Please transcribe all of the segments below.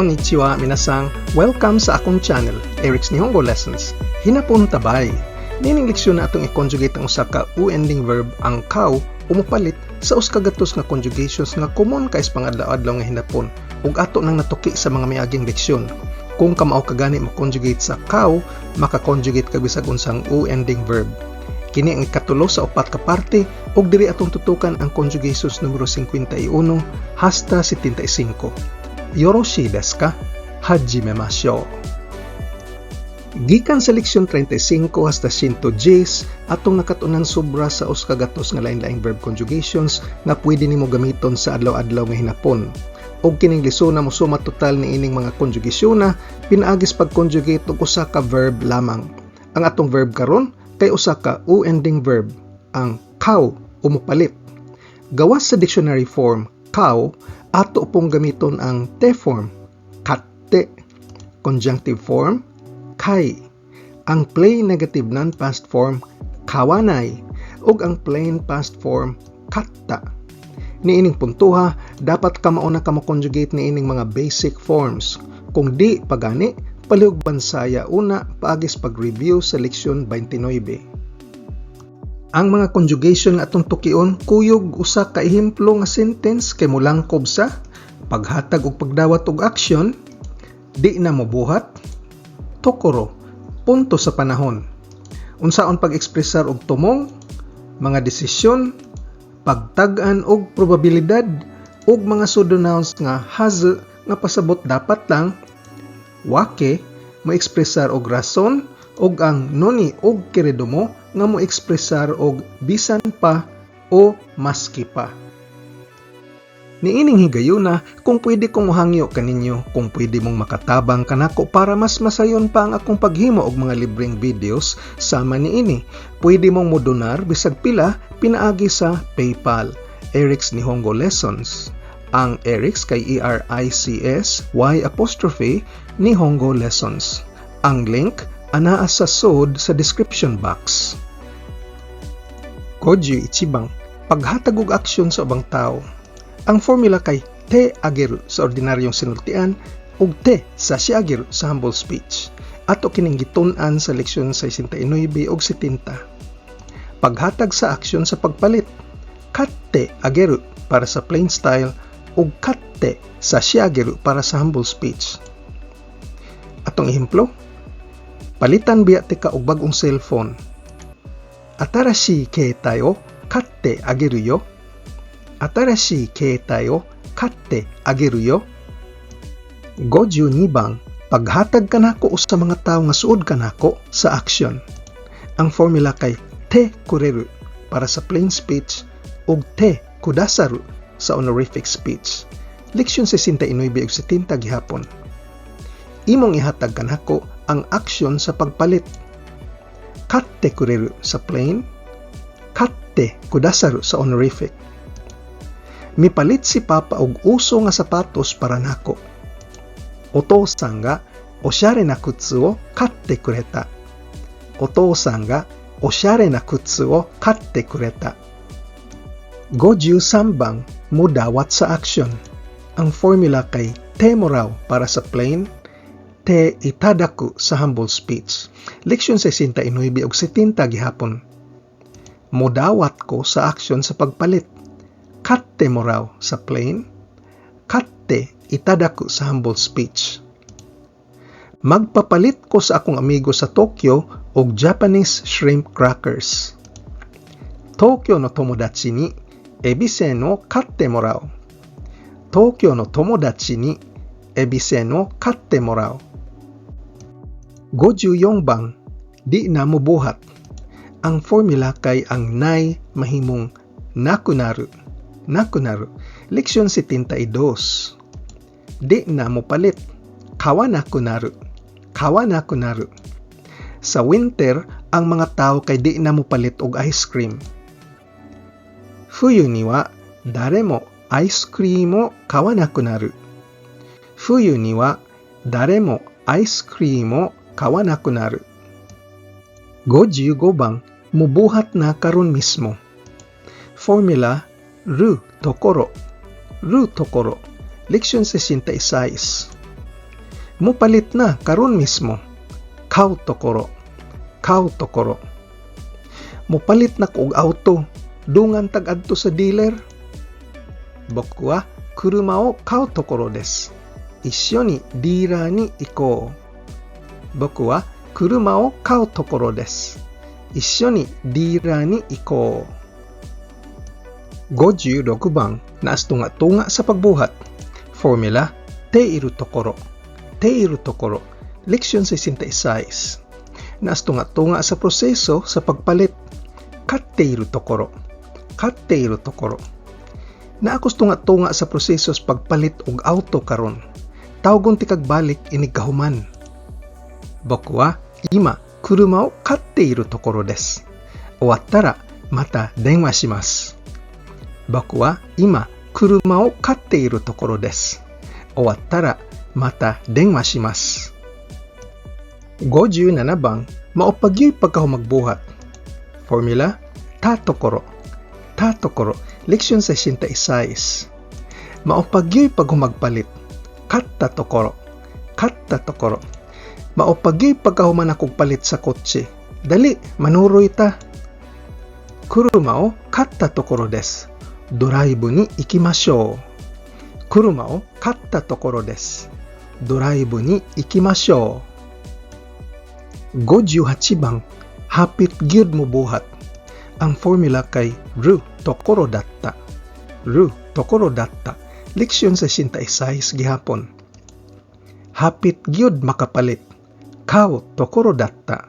Konnichiwa, minasang. Welcome sa akong channel, Eric's Nihongo Lessons. Hinapon tabay. Niining leksyon na atong i-conjugate ang usa ka u-ending verb, ang kau o mopalit, sa usa ka gatos nga conjugations nga common kay sa pangadlaw-adlaw nga hinapon ug ato nang natuki sa mga miaging leksyon. Kung kamao ka gani mo-conjugate sa kau, maka-conjugate ka bisag unsang u-ending verb. Kini ang ikatulo sa upat ka parte ug diri atong tutukan ang conjugations numero 51 hasta 75. Yoroshii desu ka? Hajimemashou. Gikan sa leksyon 35 hasta 110, atong nakatunan sobra sa usa ka gatos nga lain-laing verb conjugations nga pwede nimo gamiton sa adlaw-adlaw nga hinapon. Og kining lesona mosuma total niining mga conjugasyon na pinaagis pag-conjugate og usa ka verb lamang. Ang atong verb karon kay usa ka u-ending verb, ang kau o mopalit. Gawas sa dictionary form kau, ato pong gamiton ang te form, katte, conjunctive form, kai, ang plain negative non-past form, kawanai, ug ang plain past form, katta. Niining puntuha, dapat kamao na ka mo-conjugate niining mga basic forms. Kung di pagani, palihog bansaya una paagis pag-review sa leksyon 29. Ang mga conjugation nga atong tukion kuyog usa ka ehemplo nga sentence kay molangkob sa paghatag og pagdawat og aksyon, di na mobuhat, tokoro, punto sa panahon, unsaon pag-ekspresar og tumong, mga desisyon, pagtag-an og probabilidad, ug mga pseudonouns nga hazu nga pasabot dapat lang, wake mo-ekspresar og rason, ug ang noni ug keredomo nga mo-ekspresar og bisan pa o maski pa. Niining higayuna, kung pwede kong mohangyo kaninyo kung pwede mong makatabang kanako para mas masayon pa ang akong paghimo og mga libreng videos sama niini. Pwede mong modonar bisag pila pinaagi sa PayPal, Eric's Nihongo Lessons. Ang Eric's kay Erics Y apostrophe Nihongo Lessons. Ang link anaa sa sod sa description box. Goju ichibang, paghatag og aksyon sa ubang tawo. Ang formula kay te ageru sa ordinaryong sinultian ug te sashiageru sa humble speech. Ato kining gitun-an sa leksyon 69 ug 70. Paghatag sa aksyon sa pagpalit. Katte ageru para sa plain style ug katte sashiageru para sa humble speech. Atong ehemplo, palitan biya tika og bag-ong cellphone. Atarashii keitai o katte ageru yo. Atarashii keitai o katte ageru yo. Goju nibang, paghatag kanako o sa mga tawo nga suod kanako sa aksyon. Ang formula kay te kureru para sa plain speech ug te kudasaru sa honorific speech. Leksyon 69 ug 70 gihapon. Imong ihatag kanako ang aksyon sa pagpalit. Katte kureru sa plain, katte kudasaru sa honorific. Mipalit si Papa og uso nga sapatos para nako. Otosan ga oshare na kutsu o katte kureta. Otosan ga oshare na kutsu o katte kureta. Goju sambang, mudawat sa aksyon. Ang formula kay te morau para sa plain, te itadaku sa humble speech. Leksyon 69 ug 70 gihapon. Modawat ko sa aksyon sa pagpalit. Katte morau sa plain, katte itadaku sa humble speech. Magpapalit ko sa akong amigo sa Tokyo og Japanese shrimp crackers. Tokyo no tomodachi ni ebisen o katte morau. Tokyo no tomodachi ni ebisen o katte morau. Goju yonbang, di na mobuhat. Ang formula kay ang nai mahimong nakunaru. Nakunaru. Leksyon 72. Di na mopalit. Kawanakunaru. Kawanakunaru. Sa winter, ang mga tao kay di na mopalit og ice cream. Fuyu ni wa dare mo ice cream o kawanakunaru. Fuyu ni wa dare mo ice cream o kawanakunaru. Goju gobang, mubuhat na karon mismo. Formula, ru tokoro. Ru tokoro. Leksyon 66. Mupalit na karon mismo. 買うところ. 買うところ. Mupalit na ko og auto. Dungan tag adto sa dealer. 僕は車を買うところです。一緒にディーラーに行こう。僕は車を買うところです。一緒にディーラーに行こう。56 番 naas tunga-tunga sa pagbuhat. Formula, ているところ. ているところ. Leksyon 66. Naas tunga-tunga sa proseso sa pagpalit. 買っているところ. 買っているところ. Naa ko's tunga-tunga sa proseso sa pagpalit og auto karon. Tawgon tikag balik inig kahuman. 僕は今車を買っているところです。終わったらまた電話します。僕は今車を買っているところです。終わったらまた電話します。57 番 mao pa gyuy pagkahumagbuhat. Formula, たところ. たところ. Leksyon 66. Mao pa gyuy paghumagpalit. 買ったところ. 買ったところ. Mao pa gyuy pagkahuman akong palit sa kotse. Dali, manuroy ta. 車を買ったところです。ドライブに行きましょう。車を買ったところです。ドライブに行きましょう。58番 hapit gyud mo buhat. Ang formula kay るところだった. るところだった. Leksyon 66 gihapon. Hapit gyud makapalit. 買うところだった.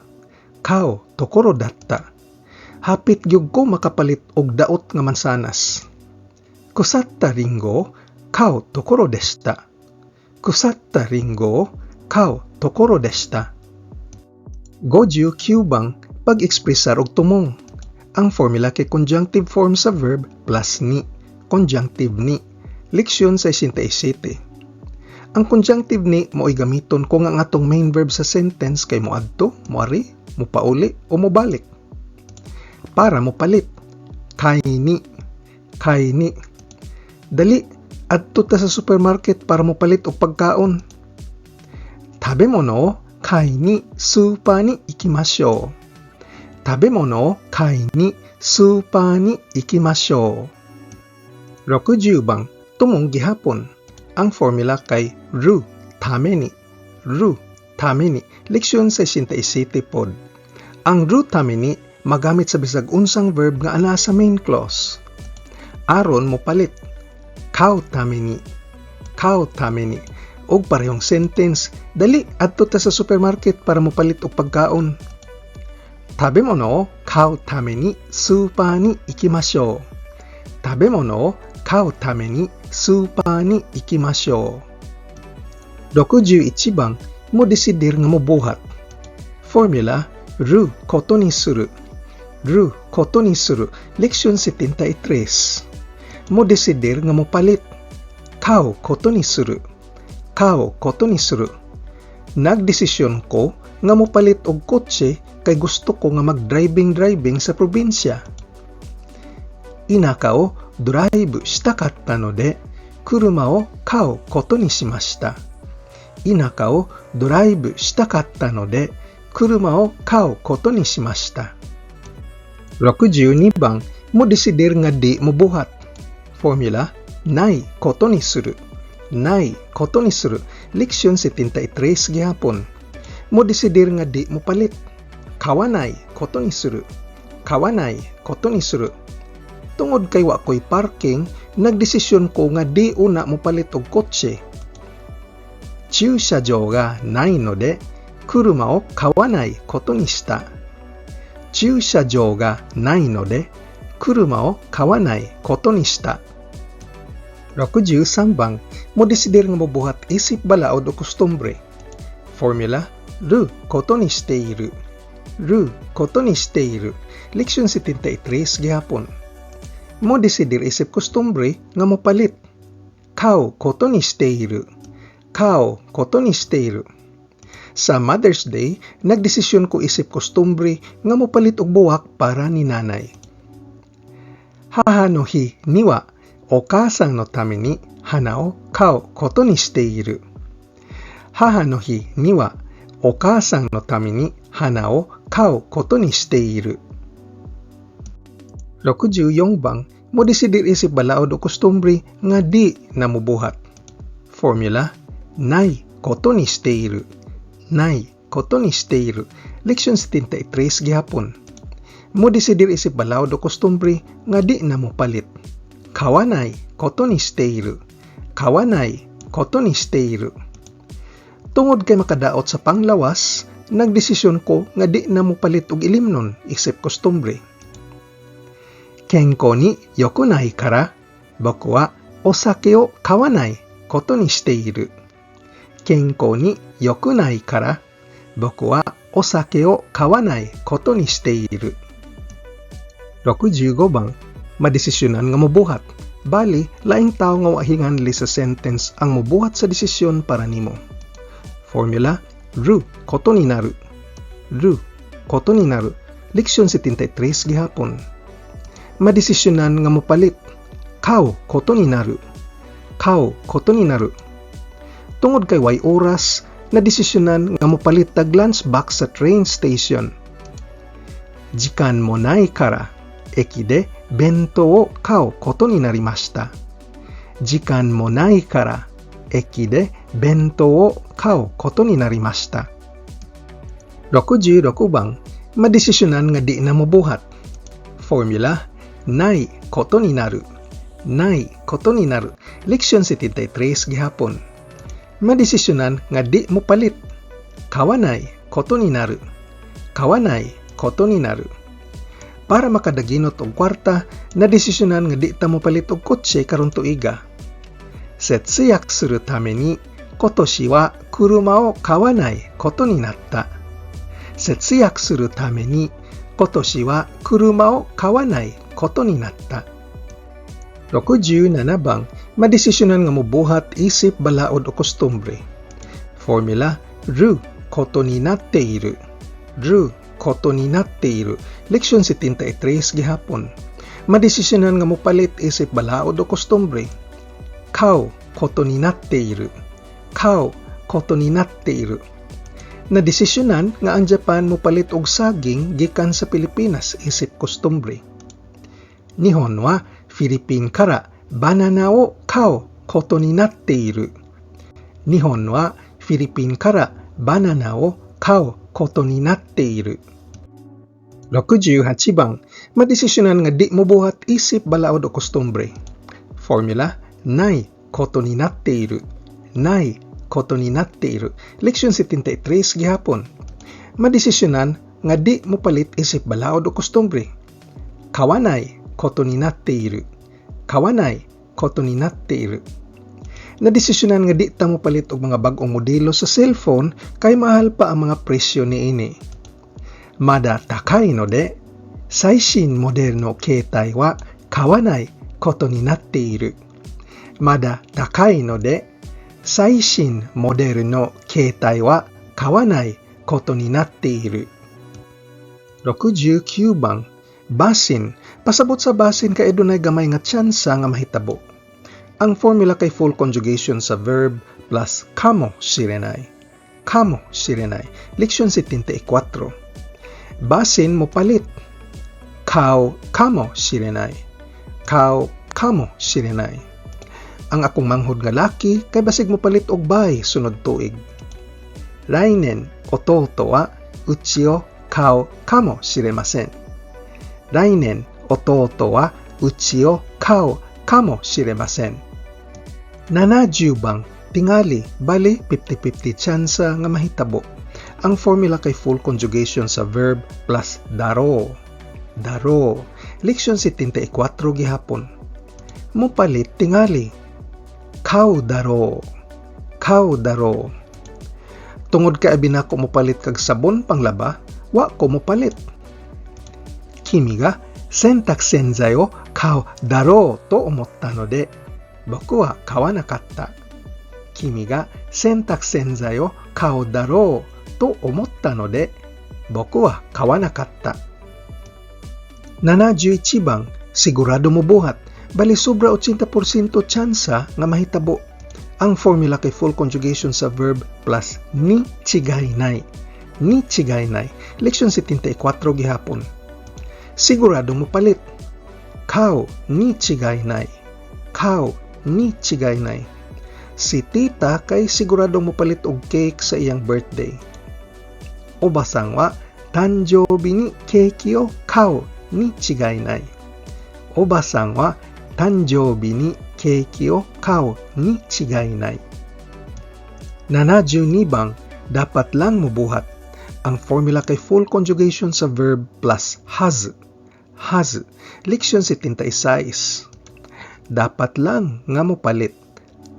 買うところだった. Hapit gyud ko makapalit og daot nga mansanas. 腐ったリンゴを買うところでした。腐ったリンゴを買うところでした。59 番 pag-ekspresar og tumong. Ang formula kay conjunctive form sa verb plus に. Conjunctive に. Leksyon 67. Ang conjunctive に mo'y gamiton kung ang atong main verb sa sentence kay moadto, moari, mopauli o mobalik. Para mopalit. 買いに. 買いに. Dali, adto ta sa supermarket para mopalit og pagkaon. 食べ物を買いにスーパーに行きましょう。食べ物を買いにスーパーに行きましょう。60番 tumong gihapon. Ang formula kay るために. るために. Leksyon 67 pod. Ang るために magamit sa bisag unsang verb nga ana sa main clause. Aron mopalit. 買うために. 買うために. Og parehong sentence, dali, adto ta sa supermarket para mopalit og pagkaon. 食べ物を買うためにスーパーに行きましょう。食べ物を買うためにスーパーに行きましょう。61番 mo desidir nga mobuhat. Formula, ることにする. ることにする. Leksyon 73. Mo desidir nga mopalit. 買うことにする. 買うことにする. Nagdesisyon ko nga mopalit og kotse kay gusto ko nga mag-driving-driving sa probinsya. 田舎をドライブしたかったので、車を買うことにしました。田舎をドライブしたかったので、車を買うことにしました。62番 mo desidir nga di mobuhat. Formula, ないことにする. ないことにする. Leksyon 73 gihapon. Mo desidir nga di mopalit. 買わないことにする. 買わないことにする. Tungod kay wa ko'y parking, nagdesisyon ko nga di una mopalit og kotse. 駐車場がないので、車を買わないことにした。駐車場がないので、車を買わないことにした。63番 mo desidir nga mobuhat isip balaod o kostumbre. Formula, ることにしている. ることにしている. Leksyon 73 gihapon. Mo desidir isip kostumbre nga mopalit. 買うことにしている. 買うことにしている. Sa Mother's Day, nagdesisyon ko isip kostumbre nga mopalit og buwak para ni nanay. 母の日にはお母さんのために花を買うことにしている。母の日にはお母さんのために花を買うことにしている。64 番, modesidir isip balaod o kostumbre nga di na mobuhat. Formula, ないことにしている。ないことにしている。 Leksyon 73 gihapon. Modesidir isip balaod o kostumbre nga di na mopalit. 買わないことにしている。買わないことにしている。 Tungod kay makadaot sa panglawas, nagdesisyon ko nga di na mopalit og ilimnon isip kostumbre. 健康に良くないから、僕はお酒を買わないことにしている。健康に良くないから、僕はお酒を買わないことにしている。65 番, madesisyonan nga mobuhat. Bali, laing tawo nga wa hinganli sa sentence ang mobuhat sa desisyon para nimo. Formula, ることになる。ることになる。 Leksyon 73 gihapon. Madesisyonan nga mopalit. 買うことになる。買うことになる。 Tungod kay way oras, nadesisyonan nga mopalit tag lunch box sa train station. 時間もないから、駅で弁当を買うことになりました。時間もないから、駅で弁当を買うことになりました。66番, madesisyonan nga di na mobuhat. Formula, ないことになる。ないことになる。 Leksyon 73 gihapon. Madesisyonan nga di mopalit. 買わないことになる。買わないことになる。 Para makadaginot og kwarta, nadesisyonan nga di ta mopalit og kotse karon tuiga. 節約するために今年は車を買わないことになった。節約するために今年は車を買わないことになった。67 番, madesisyonan nga mobuhat isip balaod o kostumbre. Formula, ることになっている。ることになっている。 Leksyon 73 gihapon. Madesisyonan nga mopalit isip balaod o kostumbre. 買うことになっている。買うことになっている。 Nadesisyonan nga ang Japan mopalit og saging gikan sa Pilipinas isip kostumbre. 日本はフィリピンからバナナを買うことになっている。日本はフィリピンからバナナを買うことになっている。68 番, madesisyonan nga di mobuhat isip balaod o kostumbre. Formula, ないことになっている。ないことになっている。 Leksyon 73 gihapon. Madesisyonan nga di mopalit isip balaod o kostumbre. 買わないことになっている。買わないことになっている。 Nadesisyonan nga di ta mopalit og mga bag-ong modelo sa cellphone kay mahal pa ang mga presyo niini. まだ高いので、最新モデルの携帯は買わないことになっている。まだ高いので、最新モデルの携帯は買わないことになっている。69 番, basin. Pasabot sa basin kay adunay gamay nga tsansa nga mahitabo. Ang formula kay full conjugation sa verb plus かもしれない。かもしれない。 Leksyon 74. Basin mopalit. 買うかもしれない。買うかもしれない。 Ang akong manghod nga laki kay basig mopalit og balay sunod tuig. 来年、弟はうちを買うかもしれません。来年、弟はうちを買うかもしれません。70 番, tingali, bali 50-50 tsansa nga mahitabo. Ang formula kay full conjugation sa verb plus だろう。だろう。 Leksyon 74 gihapon. Mopalit tingali. 買うだろう。買うだろう。 Tungod kay abi nako mopalit kag sabon panglaba, wa ko mopalit. 君が洗濯洗剤を買うだろうと思ったので、僕は買わなかった。君が洗濯洗剤を買うだろうと思ったので、僕は買わなかった。71 番, sigurado mobuhat, bali sobra 80% tsansa nga mahitabo. Ang formula kay full conjugation sa verb plus に違いない. に違いない. Leksyon 74 gihapon. Sigurado mo palit. 買うに違いない. 買うに違いない. Si tita kay sigurado mo palit og cake sa iyang birthday. おばさんは誕生日にケーキを買うに違いない。おばさんは誕生日にケーキを買うに違いない。72 番 dapat lang mubuhat. Ang formula kay full conjugation sa verb plus はず. はず. Leksyon 76. Dapat lang nga mopalit.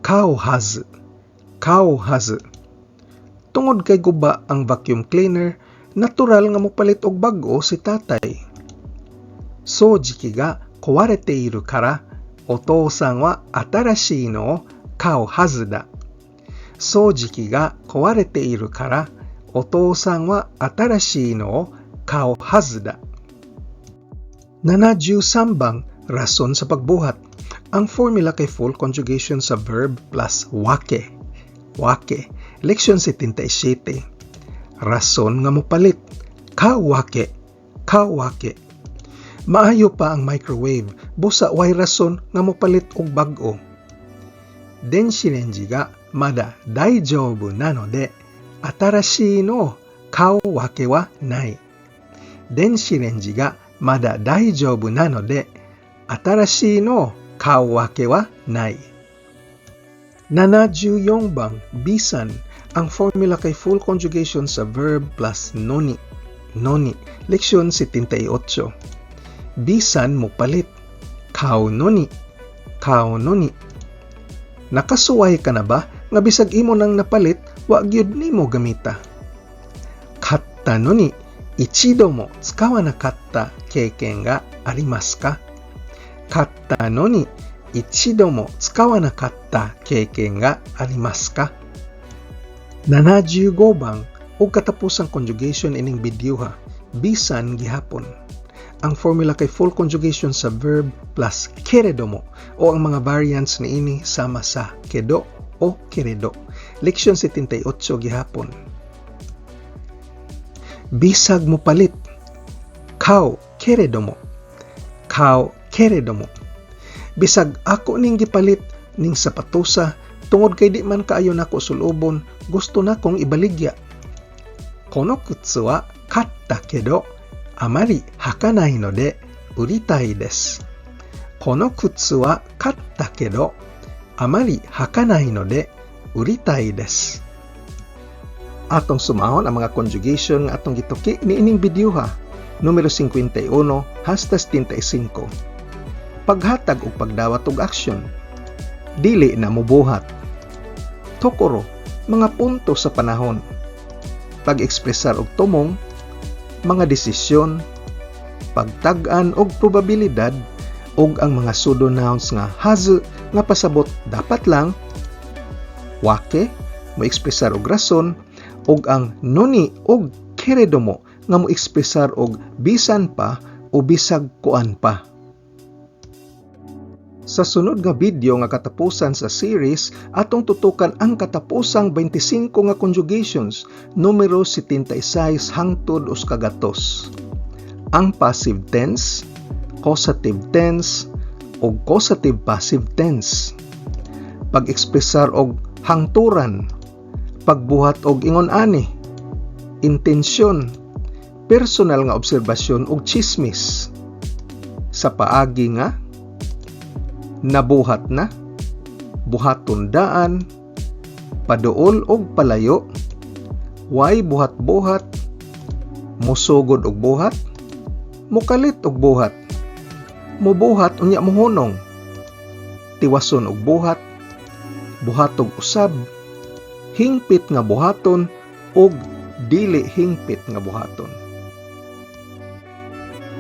買うはず. 買うはず. Tungod kay guba ang vacuum cleaner, natural nga mopalit og bag-o si tatay. 掃除機が壊れているから、お父さんは新しいのを買うはずだ。掃除機が壊れているから、お父さんは新しいのを買うはずだ。73 番 rason sa pagbuhat. Ang formula kay full conjugation sa verb plus わけ. わけ. Leksyon 77. Rason nga mopalit. 買うわけ. 買うわけ. Maayo pa ang microwave, busa way rason nga mopalit og bag-o. 電子レンジがまだ大丈夫なので、新しいのを買うわけはない。電子レンジがまだ大丈夫なので、新しいのを買うわけはない。74 番 bisan. Ang formula kay full conjugation sa verb plus のに. のに. Leksyon 78. Bisan mo palit. 買うのに. 買うのに. Nakasuway ka na ba nga bisag imo nang napalit, wa gyud nimo gamita? 買ったのに一度も使わなかった経験がありますか？買ったのに一度も使わなかった経験がありますか？75 番 ug katapusang conjugation ining video ha. Bisan gihapon. Ang formula kay full conjugation sa verb plus けれども o ang mga variants niini sama sa けど o けれど. Leksyon 78 gihapon. Bisag mo palit. 買うけれども. 買うけれども. Bisag ako ning gipalit ning sapatosa, tungod kay di man kaayo nako sulubon, gusto na kong ibaligya. この靴は買ったけど、あまり履かないので売りたいです。この靴は買ったけど、あまり履かないので売りたいです。Atong sumahon ang mga conjugation nga atong gituki niining video ha. Numero 51 hasta 75. Paghatag og pagdawat og aksyon. Dili na mobuhat. ところ, mga punto sa panahon. Pag-ekspresar og tumong, mga desisyon, pagtag-an og probabilidad, ug ang mga pseudo nouns nga はず nga pasabot dapat lang, わけ mo ekspresar og rason, ug ang のに ug けれども nga mo ekspresar og bisan pa o bisag kuan pa. Sa sunod nga video nga katapusan sa series, atong tutukan ang katapusang 25 nga conjugations, numero 76 hangtod 100. Ang passive tense, causative tense, ug causative passive tense. Pag-ekspresar og hangturan, pagbuhat og ingon ani, intensyon, personal nga obserbasyon ug chismis. Sa paagi nga, nabuhat na, buhaton daan, paduol og palayo, way buhat-buhat, musugod og buhat, mukalit og buhat, mubuhat unya muhunong, tiwason og buhat, buhatog usab, hingpit nga buhaton ug dili hingpit nga buhaton.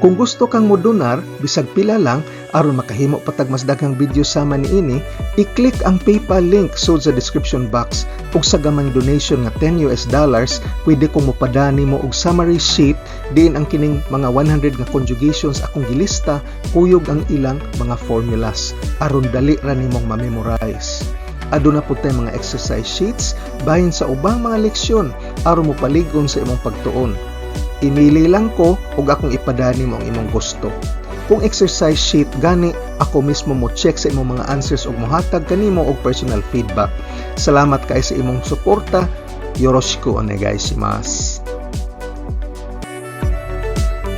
Kung gusto kang modonar, bisag pila lang, aron makahimo pa tag mas daghang video sama niini, i-click ang PayPal link sud sa description box ug sa gamayng donation nga US$10, pwede kong mopadani mo og summary sheet diin ang kining mga 100 nga conjugations akong gilista kuyog ang ilang mga formulas aron dali ra nimong ma-memorize. Aduna pud tay mga exercise sheets bahin sa ubang mga leksyon aron mopalig-on sa imong pagtuon. Imili lang ko ug akong ipadani mo ang imong gusto. Kung exercise sheet gani, ako mismo mo check sa imong mga answers ug mohatag kanimo og personal feedback. Salamat kay sa imong suporta. よろしくお願いします.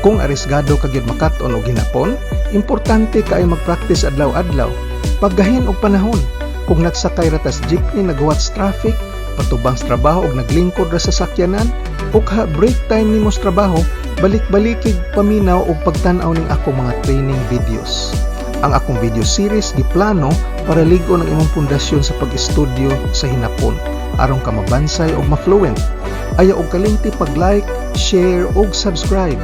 Kung arisgado ka gyud makat-on og hinapon, importante kaayo mag-practice adlaw-adlaw. Paggahin og panahon. Kung nagsakay ra tas jeepney, naghuwat sa traffic, patubang sa trabaho og naglingkod ra sa sakyanan, o kaha break time nimo sa trabaho, balik-balikig paminaw og pagtan-aw ning akong mga training videos. Ang akong video series giplano para lig-on ang imong pundasyon sa pag-estudyo sa Hinapon aron ka mabansay og ma-fluent. Ayaw og kalimti pag-like, share ug subscribe.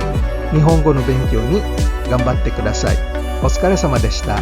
日本語の勉強に頑張ってください. お疲れ様でした.